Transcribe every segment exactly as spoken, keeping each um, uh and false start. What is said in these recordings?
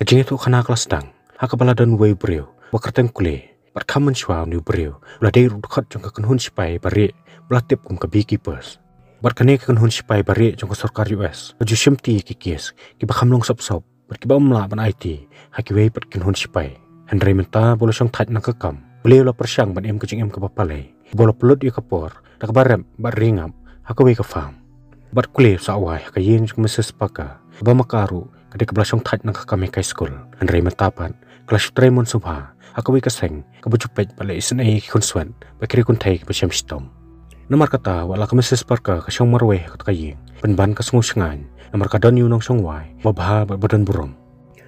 Ka jingïathuhkhana ka la sdang ha kaba la don uwei u briew ba kyrteng Kule, bad kham mynshuwa une u briew u la dei ruh u dkhot jong ka kynhun sipai barieh ba la tip kum ka beekeepers. Bad kane ka kynhun sipai barieh jong ka sorkar U S ka ju shimti ïa ki kes kiba kham long sop sop bad kiba ym lah ban aiti ha kiwei pat ki kynhun sipai. Hynrei mynta ba u la shongthait nangkakam, Kule u la pyrshang ban im ka jingim kaba palei, ba u la pynlut ïa ka por da kaba rep bad ri ngap ha kawei ka farm. Bad Kule u sah wai ha ka ïing jong ka Mrs Parker, kaba ma ka ruh ka dei kaba la shongthait nangkakam ïa ka high school. Hynrei mynta pat ka la shu trei mon sngewbha ha kawei ka seng kaba ju peit bad leh isynei ïa ki khunswet bad ki riewkynthei kiba shem shitom. Namar kata, wat la ka Mrs Parker ka shong marwei ha kata ka ïing, pynban ka sngew shngaiñ namar ka don ïa u nongshong wai ba bha bad ba don burom.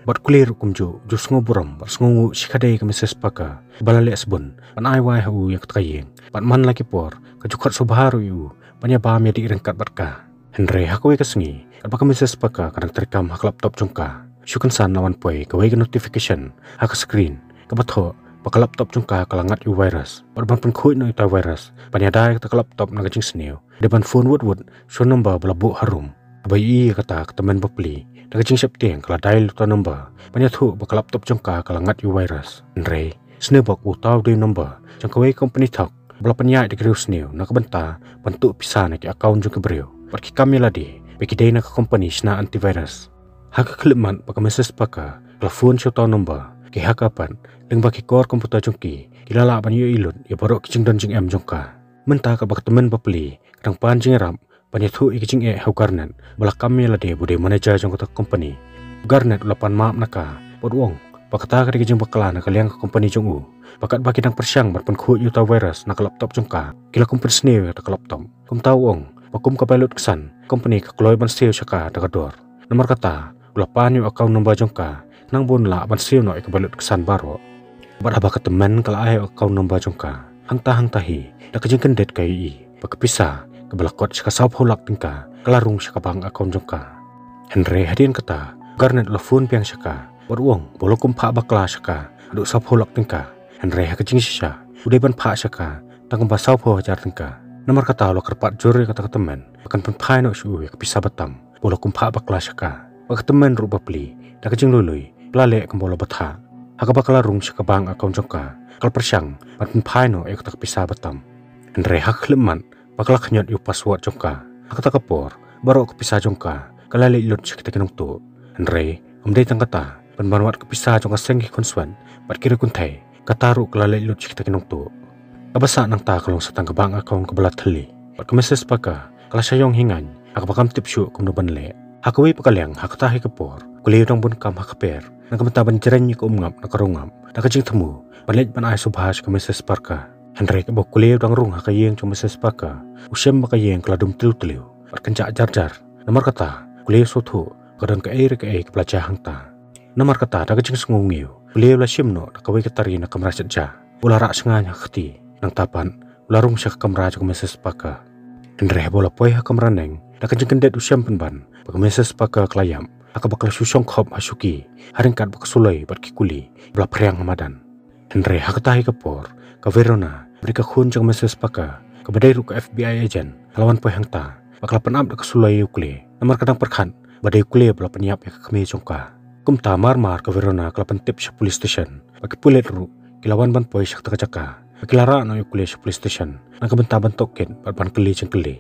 Bad Kule ruh kumjuh, ju sngew burom bad sngewnguh shikatdei ïa ka Mrs Parker ba la leh sbun ban ai wai ha u ïa kata ka ïing, bad man la ki por ka ju khot sngewbha ruh ïa u ban ïa bam ïa dih ryngkat bad ka. Hynrei ha kawei ka sngi, katba ka Mrs Parker ka dang treikam ha ka laptop jong ka, shu kynsan la wan poi kawei ka notification ha ka screen kaba thoh ba ka laptop jong ka ka la ngat ïa u virus, bad ban pynkhuid noh ïa uta u virus ban ïada ïa kata ka laptop na ka jingsniew, dei ban phone wut wut sha u number ba la buh harum. Haba ïohi ïa kata, ka tymmen bapli da ka jingsheptieng ka la dial ïa uta u number ban ïathuh ba ka laptop jong ka ka la ngat ïa u virus. Hynrei sniewbok, uta u dei u number jong kawei ka company thok ba la pynïaid da ki riewsniew na ka bynta ban tuh pisa na ki account jong ki briew bad ki kam ïa lade ba ki dei na ka company shna antivirus. Ha ka khyllipmat ba ka Mrs Parker ka la phone sha uta u number, ki hacker pat lyngba ki core computer jong ki, ki la lah ban ïohi lut ïa baroh ki jingdon jingem jong ka. Mynta katba ka tymmen bapli ka dang pan jingïarap ban ïathuh ïa ka jingeh ha u Garnet ba la kam ïa lade ba u dei manager jong kata ka company, u Garnet u la pan map na ka bad u ong ba kata ka dei ka jingbakla na ka liang ka company jong u, ba katba ki dang pyrshang ban pynkhuid ïa uta u virus na ka laptop jong ka, ki la kum pynsniew ïa kata ka laptop. Kumta u ong ba kum ka bai lut ksan, company ka kloi ban siew sha ka da ka dor. Namar kata u la pan ïa u account number jong ka, khnang ba un lah ban siew noh ïa ka bai lut ksan baroh. Bad haba ka tymmen ka la ai ïa u account number jong ka, hangta hangta hi da ka jingkyndit ka ïohi ba ka pisa kaba la kot sha ka sawphew lak tyngka ka la rung sha ka bank account jong ka. Hynrei hadien kata u Garnet u la phone biang sha ka bad u ong ba u la kum phah bakla sha ka haduh sawphew lak tyngka, hynrei ha ka jingshisha u dei ban phah sha ka tang kumba sawphew hajar tyngka. Namar kata u la kyrpad jur ïa kata ka tymmen ba kan pynphai noh sha u ïa ka pisa batam ba u la kum phah bakla sha ka. Bad ka tymmen ruh bapli da ka jingluilui ka la leh kumba u la bthah, ha kaba ka la rung sha ka bank account jong ka, ka la pyrshang ban pynphai noh ïa kata ka pisa batam. Hynrei ha ka khyllipmat ba ka la khñiot ïa u password jong ka, ha kata ka por baroh ka pisa jong ka ka la leit lut sha kita ki nongtuh. Hynrei ym dei tang kata, pynban wat ka pisa jong ka seng ki khunswet bad ki riewkynthei, kata ruh ka la leit lut sha kita ki nongtuh. Kaba sah nangta ka long sa tang ka bank account kaba la thylli, bad ka Mrs Parker ka la shah ïong hi ngaiñ ha kaba kam tip shuh kumno ban leh. Ha kawei pat ka liang, ha kata hi ka por Kule u dang bun kam ha kper na ka bynta ban jreng ïa ka umngap na ka rungap da ka jingthmu ban leit ban ai sngewbha sha ka Mrs Parker. Hynrei katba u Kule u dang rung ha ka ïing jong ka Mrs Parker, u shem ba ka ïing ka la dum tliw tliw bad kynjah jar jar. Namar kata u Kule u sngewthuh ba ka don kaei re kaei kaba la jia hangta. Namar kata da ka jingsngew ngiew u Kule u la shim noh da kawei ka tari na ka kamra shetja, u la rah shngaiñ ha ka kti, nangta pat u la rung sha ka kamra jong ka Mrs Parker. Hynrei haba u la poi ha ka kamra neng, da ka jingkyndit u shem pynban ba ka Mrs Parker ka la ïap, ha kaba ka la shu shong khop ha shuki ha ryngkat bad ka suloi bad ki kuli ba la phriang ha madan. Hynrei ha kata hi ka por ka Verona, ba dei ka khun jong ka Mrs Parker, kaba dei ruh ka FBI agent, ka la wan poi hangta bad ka la pynap da ka suloi ïa u Kule, namar ka dang pyrkhat ba dei u Kule ba la pynïap ïa ka kmie jong ka. Kumta mar mar ka Verona ka la pyntip sha police station, bad ki pulit ruh ki la wan ban poi sha kata ka jaka bad ki la rah noh ïa u Kule sha police station na ka bynta ban tohkit bad ban kylli jingkylli.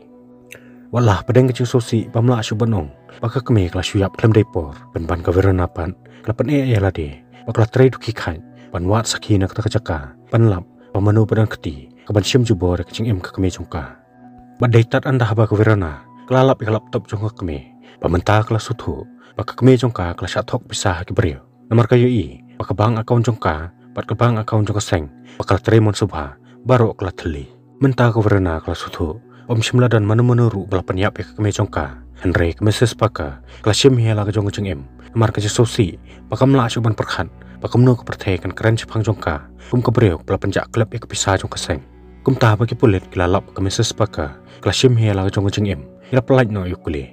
Wat la hapdeng ka jingsngewsih bym lah shuh ban ong ba ka kmie ka la shu ïap khlem dei por, pynban ka Verona pat ka la pyneh ïa lade bad ka la trei dukhi kheit ban wad sakhi na kata ka jaka ban lap ba mano ba don kti kaban shim jubor ïa ka jingim ka kmie jong ka. Bad dei tad ynda haba ka Verona ka la lap ïa ka laptop jong ka kmie, ba mynta ka la sngewthuh ba ka kmie jong ka ka la shah thok pisa ha ki briew, namar ka ïohi ba ka bank account jong ka bad ka bank account jong ka seng ba ka la trei mon sngewbha, baroh ka la thylli. Mynta ka Verona ka la sngewthuh ba ym shym la don mano mano ruh ba la pynïap ïa ka kmie jong ka. Hynrei ka Mrs Parker ka la shim hi ïa la ka jong ka jingim namar ka jingsngewsih ba kam lah shuh ban pyrkhat ba kumno ka pyrthei kan kren shaphang jong ka kum ka briew kaba la pynjah klep ïa ka pisa jong ka seng. Kumta haba ki pulit ki la lap ba ka Mrs Parker ka la shim hi ïa la ka jong ka jingim, ki la pyllait noh ïa u Kule.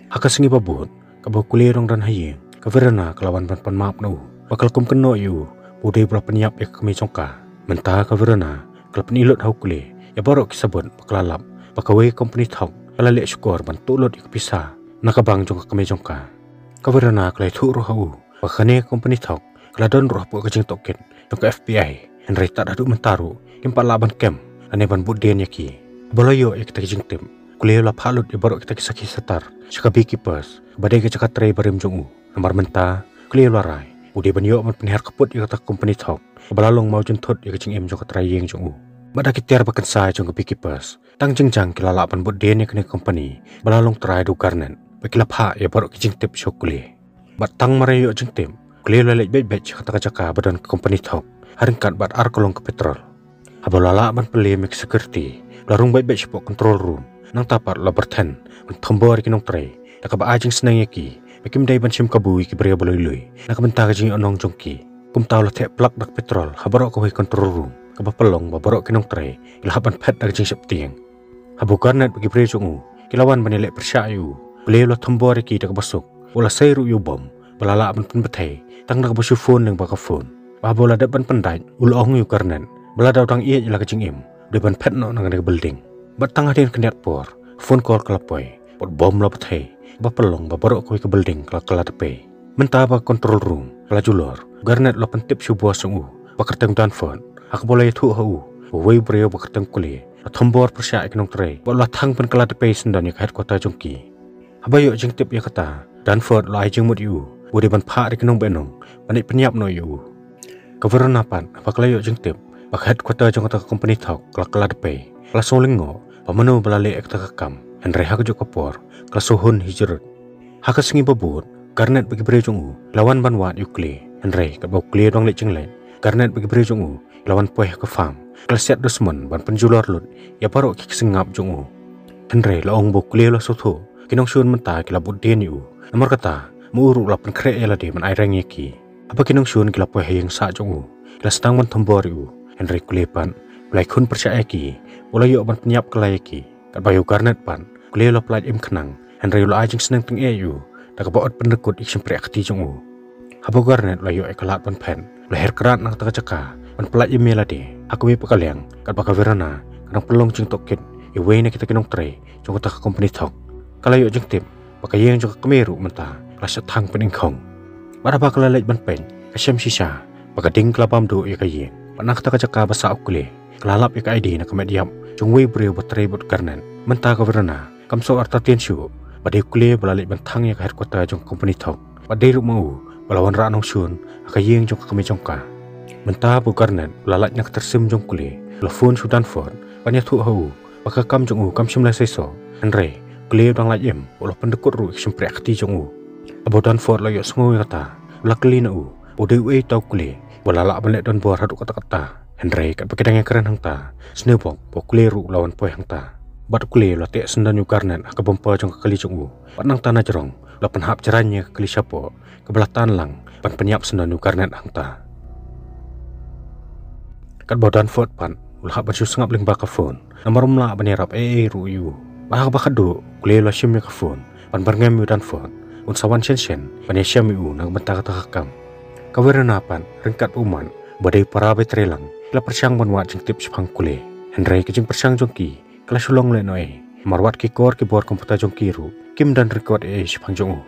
Ha ka sngi ba bud, kaba u Kule u dang don ha ïing, ka Verona ka la wan ban pan map na u, ba ka la kum kynnoh ïa u ba u dei ba la pynïap ïa ka kmie jong ka. Mynta ka Verona ka la pyni lut ha u Kule ïa baroh ki sabut ba ka la lap ba kawei ka company thok ka la leh shukor ban tuh lut ïa ka pisa na ka bank jong ka kmie jong ka. Ka Verona ka la ïathuh ruh ha u ba kane ka company thok ka la don ruh hapoh ka jingtohkit jong ka F B I. Hynrei tad haduh mynta ruh kim pat lah ban kem lane ban bud dien ïa ki. Haba la ïoh ïa kita ki jingtip, u Kule u la phah lut ïa baroh kita ki sakhi satar sha ka Beekeepers, ba dei ka jaka trei barim jong u. Namar mynta u Kule u la rai u dei ban ïoh ban pynhiar kput ïa kata ka company thok kaba la long mawjynthut ïa ka jingim jong ka trai ïing jong u. Bad da ki tiar ba kynsai jong ka Beekeepers, tang jingjang ki la lah ban bud dien ïa kane ka company ba la long trai da u Garnett, bad ki la phah ïa baroh ki jingtip sha u Kule. Bad tang mar ïa ïoh jingtip, u Kule u la leit beit beit sha kata ka jaka ba don ka company thok ha ryngkat bad ar kalong ka petrol. Haba u la lah ban pynlem ïa ki security, u la rung beit beit shapoh control room, nangta pat u la byrthen ban thombor ïa ki nongtrei da kaba ai jingsneng ïa ki ba kim dei ban shim kabu ïa ki briew ba lui lui na ka bynta ka jingïohnong jong ki. Kumta u la theh plak da ka petrol ha baroh kawei ka control room kaba pynlong ba baroh ki nongtrei ki la hap ban phet da ka jingsheptieng. Haba u Garnett bad ki briew jong u ki la wan ban ïaleh pyrshah ïa u, u Kule u la thombor ïa ki da kaba suk, u la sei ruh ïa u bom ba la lah ban pynbthei tang da kaba shu phone lyngba ka phone. Bad haba u la dep ban pyndait, u la ong ïa u Garnett ba lada u dang ïeit ïa la ka jingim, u dei ban phet noh na kane ka building. Bad tang hadien khyndiat por, phone call ka la poi bad u bom u la bthei, kaba pynlong ba baroh kawei ka building ka la kylla da pei. Mynta ba ka control room ka la julor, u Garnett u la pyntip sha u boss jong u ba kyrteng u Dunford, ha kaba u la ïathuh ha u ba uwei u briew ba kyrteng u Kule u la thombor pyrshah ïa ki nongtrei bad u la thang pynkylla da pei syndon ïa ka headquarter jong ki. Haba ïoh jingtip ïa kata, u Dunford u la ai jingmut ïa u ba u dei ban phah ïa ki nongbainong ban leit pynïap noh ïa u. Ka Verona pat, haba ka la ïoh jingtip ba ka headquarter jong kata ka company thok ka la kylla da pei, ka la sngew lyngngoh ba mano ba la leh ïa kata ka kam. Hynrei ha kajuh ka por ka la sngew hun hi jrut. Ha ka sngi ba bud, u Garnett bad ki briew jong u ki la wan ban wad ïa u Kule. Hynrei katba u Kule u dang leit jingleit, u Garnett bad ki briew jong u ki la wan poi ha ka farm, ki la siat dusmon ban pynjulor lut ïa baroh ki ksing ngap jong u. Hynrei la ong ba u Kule u la sngewthuh, ki nongshun mynta ki la bud dien ïa u. Namar kata, ma u ruh u la pynkhreh ïa lade ban ai reng ïa ki. Haba ki nongshun ki la poi ha ïing sah jong u, ki la sdang ban thombor ïa u. Hynrei u Kule pat u la ïakhun pyrshah ïa ki bad u la ïoh ban pynïap kylla ïa ki. Katba ïa u Garnett pat, u Kule u la pyllait im khnang, hynrei u la ai jingsneng tyngeh ïa u da kaba ot pynrkut ïa ka shympriah kti jong u. Haba u Garnett u la ïoh ïa ka lad ban phet, u la her krad na kata ka jaka ban pyllait im ïa lade ha kawei pat ka liang, katba ka Verona ka dang pynlong jingtohkit ïa uwei na kita ki nongtrei jong kata ka company thok. Ka la ïoh jingtip ba ka ïing jong ka kmie ruh mynta ka la shah thang pyningkhong. Bad haba ka la leit ban peit, ka shem shisha ba ka ding ka la bam duh ïa ka ïing. Bad na kata ka jaka ba sah u Kule, ka la lap ïa ka I D na ka met ïap jong uwei u briew ba trei bad u Garnett. Mynta ka Verona kam shu artatien shuh ba dei u Kule ba la leit ban thang ïa ka headquarter jong ka company thok. Bad dei ruh ma u ba la wanrah nongshun ha ka ïing jong ka kmie jong ka. Mynta ba u Garnett u la lait na ka tyrsim jong u Kule, u la phone sha u Dunford ban ïathuh ha u ba ka kam jong u kam shym la seisoh. Hynrei u Kule u dang lait im bad u la pyndkut ruh ïa ka shympriah kti jong u. Haba u Dunford u la ïohsngew ïa kata, u la kylli na u ba u dei uei uta u Kule ba la lah ban leh donbor haduh katta katta. Hynrei katba ki dang ïakren hangta, sniewbok ba u Kule ruh u la wan poi hangta. Bad u Kule u la teh syndon ïa u Garnett ha ka bumper jong ka kali jong u. Bad nangta na jrong u la pynhap jraiñ ïa ka kali shapoh, kaba la tan lang ban pynïap syndon ïa u Garnett hangta. Katba u Dunford pat u la hap ban shu sngap lyngba ka phone, namar um lah ban ïarap ei ei ruh ïa u. Bad ha kaba khatduh u Kule u la shim ïa ka phone ban byrngem ïa u Dunford un sa wan shen shen ban ïashem ïa u na ka bynta kata ka kam. Ka Verona pat, ryngkat bad u Matt ba dei u para bai trei lang, ki la pyrshang ban wad jingtip shaphang u Kule. Hynrei ka jingpyrshang jong ki ka la shu long lehnohei, namar wat ki kor ki bor computer jong ki ruh kim don record ei ei shaphang jong u.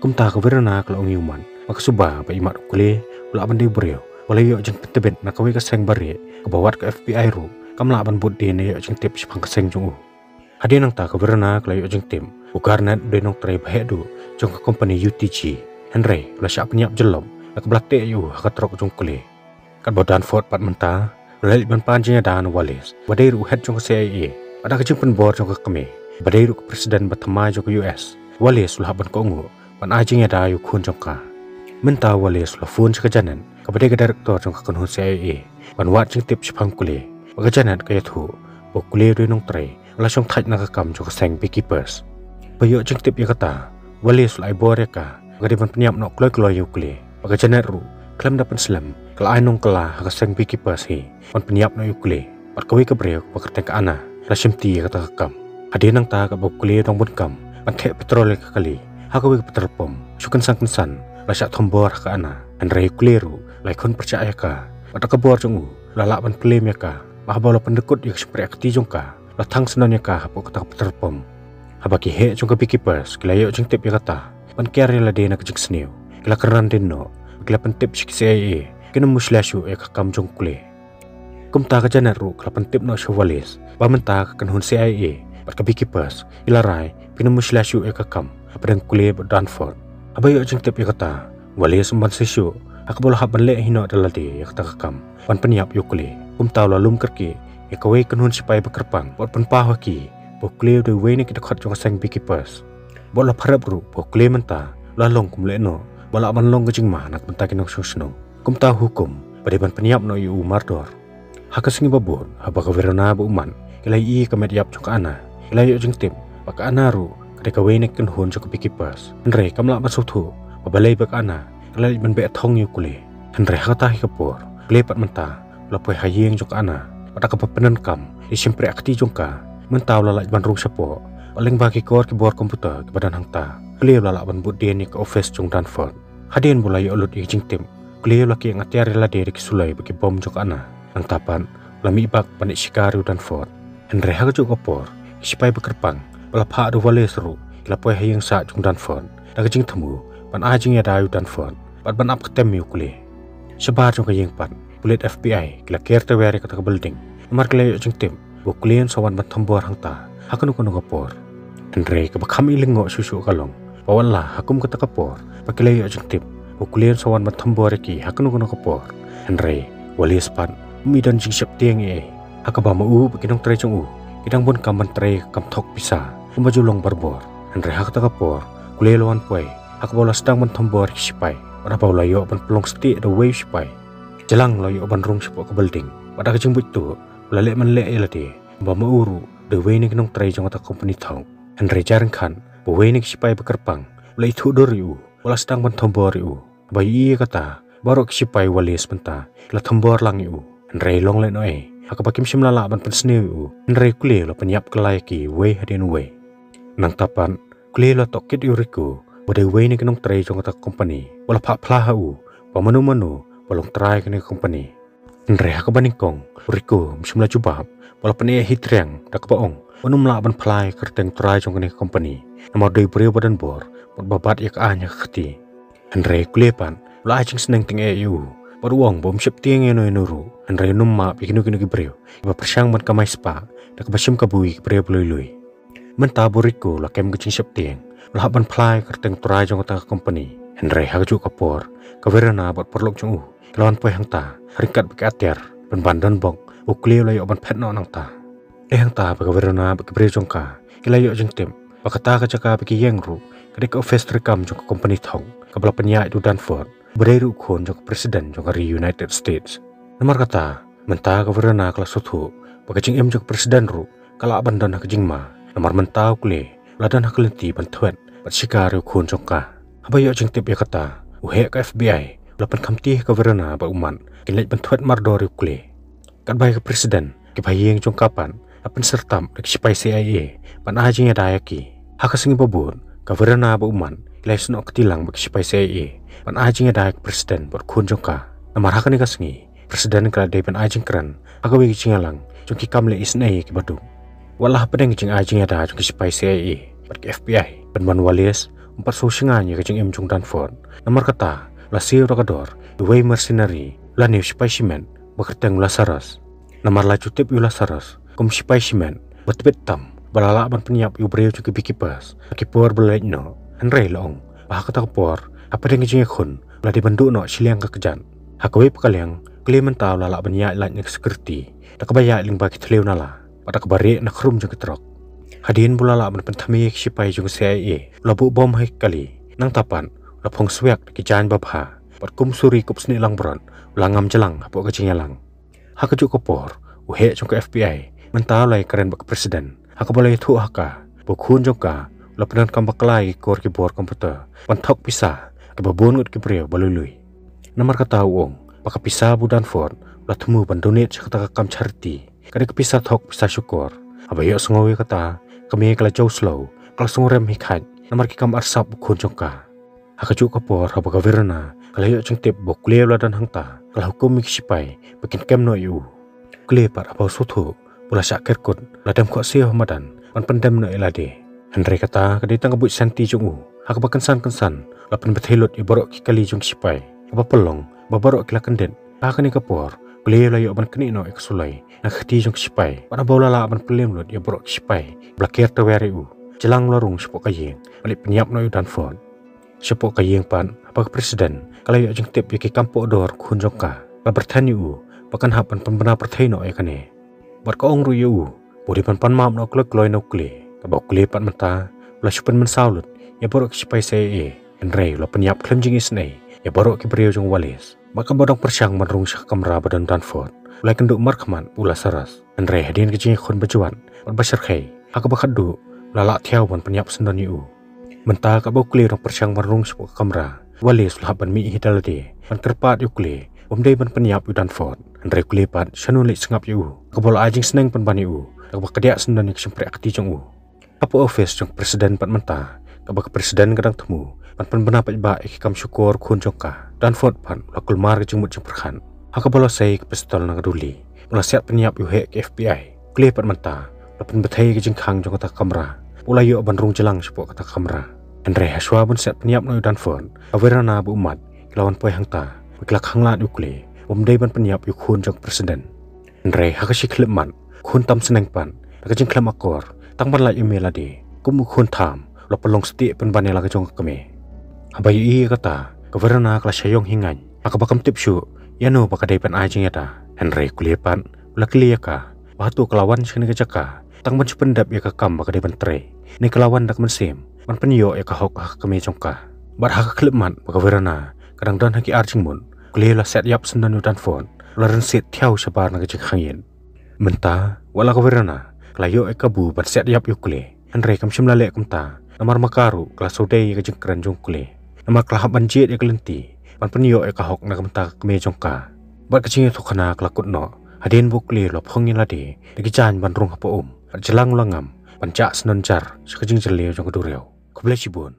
Kumta ka Verona ka la ong ïa u Matt ba ka suba ba imat u Kule u lah ban dei u briew ba la ïoh jingpyntbit na kawei ka seng barieh kaba wat ka F B I ruh kam lah ban bud dien ïa ïoh jingtip shaphang ka seng jong u. Hadien nangta ka Verona ka la ïoh jingtip ba u Garnett u dei u nongtrei ba heh duh jong ka company U T G, hynrei u la shah pynïap jyllop da kaba la teh ïa u ha ka trok jong u Kule. Katba u Dunford pat mynta u la leit ban pan jingïada na u Wallace ba dei ruh u head jong ka C I A, bad da ka jingpynbor jong ka kmie ba dei ruh ka president ba thymmai jong ka U S, u Wallace u la hap ban kohnguh ban ai jingïada ïa u khun jong ka. Mynta u Wallace u la phone sha ka Janet, kaba dei ka director jong ka kynhun C I A, ban wad jingtip shaphang u Kule. Bad ka Janet ka ïathuh ba u Kule u dei u nongtrei ba la shongthait na ka kam jong ka seng Beekeepers. Ba ïoh jingtip ïa kata, u Wallace u la ai bor ïa ka ba ka dei ban pynïap noh kloi kloi ïa u Kule. Bad ka Janet ruh, khlem da pynslem, ka la ai nongkylla ha ka seng Beekeepers hi ban pynïap noh ïa u Kule. Bad kawei ka briew ba kyrteng ka Anna ka la shimti ïa kata ka kam. Hadien nangta katba u Kule u dang bun kam ban theh petrol ïa ka kali ha kawei ka petrol pump, shu kynsan kynsan la shah thombor ha ka Anna. Hynrei u Kule ruh u la ïakhun pyrshah ïa ka, bad da ka bor jong u u la lah ban pynlem ïa ka. Bad haba u la pyndkut ïa ka shympriah kti jong ka, u la thang syndon ïa ka hapoh kata ka petrol pump. Haba ki heh jong ka Beekeepers ki la ïoh jingtip ïa kata, ban kiar ïa lade na ka jingsniew, ki ki la kren dien noh, ki la pyntip sha ki C I A, kin ym mushlia shuh ïa ka kam jong u Kule. Kumta ka Janet ruh ka la pyntip noh sha u Wallace ba mynta ka kynhun C I A bad ka Beekeepers ki la rai ba kin ym mushlia shuh ïa ka kam hapdeng u Kule bad u Dunford. Haba ïoh jingtip ïa kata, u Wallace um banse shuh, ha kaba u la hap ban leh hi noh da lade ïa kata ka kam ban pynïap ïa u Kule. Kumta u la lum kyrkieh ïa kawei ka kynhun shipai ba kyrpang bad pynpaw ha ki ba u Kule u dei uwei na ki dkhot jong ka seng Beekeepers. Bad u la pharap ruh ba u Kule mynta u la long kum u leh noh, ba lah ban long ka jingma na ka bynta ki nongshong shnong. Kumta u hukum ba dei ban pynïap noh ïa u mardor. Ha ka sngi ba bud, haba ka Verona bad u Matt ki la ïohi ïa ka met ïap jong ka Anna, ki la ïoh jingtip ba ka Anna ruh ka dei kawei na ki kynhun jong ka Beekeepers. Hynrei kam lah ban sngewthuh ba balei ba ka Anna ka la leit ban beh thong ïa u Kule. Hynrei ha kata hi ka por, u Kule pat mynta u la poi ha ïing jong ka Anna, bad da kaba pyndonkam ïa i shympriah kti jong ka, mynta u la lait ban rung shapoh. Bad lyngba ki kor ki bor computer kiba don hangta, u Kule u la lah ban bud dien ïa ka office jong u Dunford. Hadien ba u la ïoh lut ïa ka jingtip, u Kule u la kieng atiar ïa lade da ki suloi bad ki bom jong ka Anna. Nangta pat u la mih bak ban leit shikar ïa u Dunford. Hynrei ha kajuh ka por, ki shipai ba kyrpang ba la phah da u Wallace ruh ki la poi ha ïing sah jong u Dunford da ka jingthmu ban ai jingïada ïa u Dunford bad ban ap ktem ïa u Kule. Shabar jong ka ïing pat, pulit F B I ki la ker tawiar ïa kata ka building, namar ki la ïoh jingtip ba u Kule un sa wan ban thombor hangta ha kano kano ka por. Hynrei kaba kham ïaleh noh shuh shuh ka long ba wat la ha kum kata ka por ba ki la ïoh jingtip ba u Kule un sa wan ban thombor ïa ki ha kano kano ka por, hynrei u Wallace pat um don jingsheptieng ei ei, ha kaba ma u bad ki nongtrei jong u ki dang bun kam ban trei ka kam thok pisa kumba ju long barabor. Hynrei ha kata ka por u Kule u la wan poi, ha kaba u la sdang ban thombor ïa ki shipai, bad haba u la ïoh ban pynlong stieh da uwei u shipai, jlang u la ïoh ban rung shapoh ka building. Bad da ka jingbuit tuh u la leh man leh ïa lade ba ma u ruh u dei uwei na ki nongtrei jong kata ka company thok. Hynrei jia ryngkat ba uwei na ki shipai ba kyrpang u la ithuh dur ïa u, u la sdang ban thombor ïa u. Haba ïohi ïa kata, baroh ki shipai u Wallace mynta ki la thombor lang ïa u. Hynrei long lehnohei, ha kaba kim shym la lah ban pynsniew ïa u, hynrei u Kule u la pynïap kylla ïa ki uwei hadien uwei. Nangta pat u Kule u la tohkit ïa u Rico, uba dei uwei na ki nongtrei jong kata ka company, u la phah phla ha u ba mano mano ba long trai kane ka company. Hynrei ha kaba nyngkong u Rico um shym la jubab, u la pyneh hi triang da kaba ong ba um lah ban phla ïa ka kyrteng trai jong kane ka company, namar u dei u briew ba don bor bad ba bat ïa ka aiñ ha ka kti. Hynrei u Kule pat u la ai jingsneng tyngeh ïa u, bad u ong ba um sheptieng ïano ïano ruh, hynrei um map ïa kino kino ki briew kiba pyrshang ban kamai spah da kaba shim kabu ïa ki briew ba lui lui. Mynta ba u Rico u la kem ka jingsheptieng, u la hap ban phla ïa ka kyrteng trai jong kata ka company. Hynrei ha kajuh ka por, ka Verona bad u paralok jong u ki la wan poi hangta, ha ryngkat bad ki atiar ban ban donbok ba u Kule u la ïoh ban phet noh nangta. Dei hangta ba ka Verona bad ki briew jong ka ki la ïoh jingtip ba kata ka jaka ba ki ïeng ruh ka dei ka office treikam jong ka company thok kaba la pynïaid da u Dunford, uba dei ruh u khun jong ka president jong ka ri United States. Namar kata, mynta ka Verona ka la sngewthuh ba ka jingim jong ka president ruh ka lah ban don ha ka jingma, namar mynta u Kule u la don ha ka lynti ban thwet bad shikar ïa u khun jong ka. Haba ïoh jingtip ïa kata, u heh ka F B I u la pynkhamti ha ka Verona bad u Matt ba kin leit ban thwet mardor ïa u Kule. Katba ïa ka president, kiba ha ïing jong ka pat la pynsyrtap da ki shipai C I A ban ai jingïada ïa ki. Ha ka sngi ba bud, ka Verona bad u Matt ki la ïasnoh kti lang bad ki shipai C I A ban ai jingïada ïa ka president bad u khun jong ka. Namar ha kane ka sngi, president ka la dei ban ai jingkren ha kawei ka jingïalang jong ki kam leh isynei kiba duk. Wat la hapdeng ka jingai jingïada jong ki shipai C I A bad ki F B I, u Pynban Wallace um pat sngewshngaiñ ïa ka jingim jong u Dunford. Namar kata u la siew da ka dor ïa uwei u mercenary lane u shipai shimet ba kyrteng u Lazarus. Namar la ju tip ïa u Lazarus kum u shipai shimet ba tbit tam, ba la lah ban pynïap ïa u briew jong ki beekeepers ha ki por ba la leit noh. Hynrei la ong ba ha kata ka por, hapdeng ka jingïakhun, u la dei ban duh noh shiliang ka kjat. Ha kawei pat ka liang, u Kule mynta u la lah ban ïaid lait na ka security da kaba ïaid lyngba ki thliew nala bad da kaba rieh na khrum jong ki trok. Hadien ba u la lah ban pynthame ïa ki shipai jong ka C I A, u la buh bom ha ki kali. Nangta pat u la phong swiak da ki jaiñ babha, bad kum u suri kup snieh langbrot u la ngam jlang hapoh ka jingïalang. Ha kajuh ka por, u heh jong ka F B I mynta u la ïakren bad ka president, ha kaba u la ïathuh ha ka ba u khun jong ka u la pyndonkam bakla ïa ki kor ki bor computer ban thok pisa ha kiba bun ngut ki briew ba lui lui. Namar kata u ong ba ka pisa ba u Dunford u la thmu ban donate sha kata ka kam charity ka dei ka pisa thok pisa shukor. Haba ïohsngew ïa kata, ka kmie ka la jew slow, ka la sngew rem hi khait namar ki kam arsap u khun jong ka. Ha kajuh ka por, haba ka Verona ka la ïoh jingtip ba u Kule u la don hangta, ka la hukum ïa ki shipai ba kin kem noh ïa u. U Kule pat, haba u sngewthuh ba u la shah kerkut, u la dem khohsiew ha madan ban pyndem noh ïa lade. Hynrei kata ka dei tang ka buit shanti jong u, Ha kaba kynsan kynsan la pynbthei lut ïa baroh ki kali jong ki shipai. Kaba pynlong ba baroh ki la kyndit. Ha kane ka por U Kle u la ïoh ban knieh noh ïa ka suloi na ka kti jong ki shipai. Bad haba u la lah ban pynlem lut ïa baroh ki shipai ba la ker tawer ïa u, jlang u la rung shapoh ka ïing bad leit pynïap noh ïa u Dunford. Shapoh ka ïing pat, haba ka president ka la ïoh jingtip ïa ki kam pohdor khun jong ka, ka la pyrthen ïa u ba kan hap ban pynbna pyrthei noh ïa kane. Bad ka ong ruh ïa u ba u dei ban pan map noh kloi kloi na U Kle. Katba U Kle pat mynta u la shu pynmynsaw lut ïa baroh ki shipai C I A, hynrei u la pynïap khlem jingisynei ïa baroh ki briew jong u Wallace. Bad katba u dang pyrshang ban rung sha ka kamra ba don u Dunford, u la ïakynduh markhmat bad u Lazarus. Hynrei hadien ka jingïakhun ba jwat bad ba shyrkhei, ha kaba khatduh u la lah thiaw ban pynïap syndon ïa u. Mynta katba U Kle u dang pyrshang ban rung shapoh ka kamra, u Wallace u la hap ban mih hi da lade ban kyrpad ïa U Kle ba um dei ban pynïap ïa u Dunford. Hynrei U Kle pat shano un leit sngap ïa u, katba u la ai jingsneng pynban ïa u da kaba kdiah syndon ïa ka shympriah kti jong u. Hapoh office jong ka president pat mynta, katba ka president ka dang thmu ban pynbna paidbah ïa ki kam shukor khun jong ka, u Dunford pat u la kulmar ka jingmut jingpyrkhat. Ha kaba u la sei ka pistol na ka duli bad u la siat pynïap ïa u heh ka F B I. U Kle pat mynta u la pynbthei ïa ka jingkhang jong kata ka kamra bad u la ïoh ban rung jlang shapoh kata ka kamra. Hynrei hashwa ban siat pynïap noh ïa u Dunford, ka Verona bad u Matt ki la wan poi hangta bad ki la khanglad ïa U Kle ba um dei ban pynïap ïa u khun jong ka president. Hynrei ha ka shi khyllipmat, u khun tam sneng pat, da ka jingkhlem akor, tang ban lait ïa u mei lade kum u khun tham, u la pynlong stieh pynban ïa la ka jong ka kmie. Haba ïohi ïa kata, ka Verona ka la shah ïong hi ngaiñ, ha kaba kam tip shuh ïano ba ka dei ban ai jingïada. Hynrei U Kle pat u la kylli ïa ka ba hato ka la wan sha kane ka jaka tang ban shu pyndep ïa ka kam ba ka dei ban trei, ne ka la wan da ka mynsiem ban pynïoh ïa ka hok ha ka kmie jong ka. Bad ha ka khyllipmat ba ka Verona ka dang don ha ki ar jingmut, U Kle u la siat ïap syndon ïa u Dunford, u la rynsied thiaw shabar na ka jingkhang ïit. Mynta wat la ka Verona ka la ïoh ïa ka kabu ban siat ïap ïa U Kle, hynrei kam shym la leh kumta, namar ma ka ruh ka la sngewdei ïa ka jingkren jong U Kle, namar ka la hap ban jied ïa ka lynti ban pynïoh ïa ka hok na ka bynta ka kmie jong ka. Bad ka jingïathuhkhana ka la kut noh hadien ba U Kle u la phong ïa lade da ki jaiñ ban rung hapoh um, bad jlang u la ngam ban jah syndon jar sha ka jingjylliew jong ka duriaw. Khublei shibun.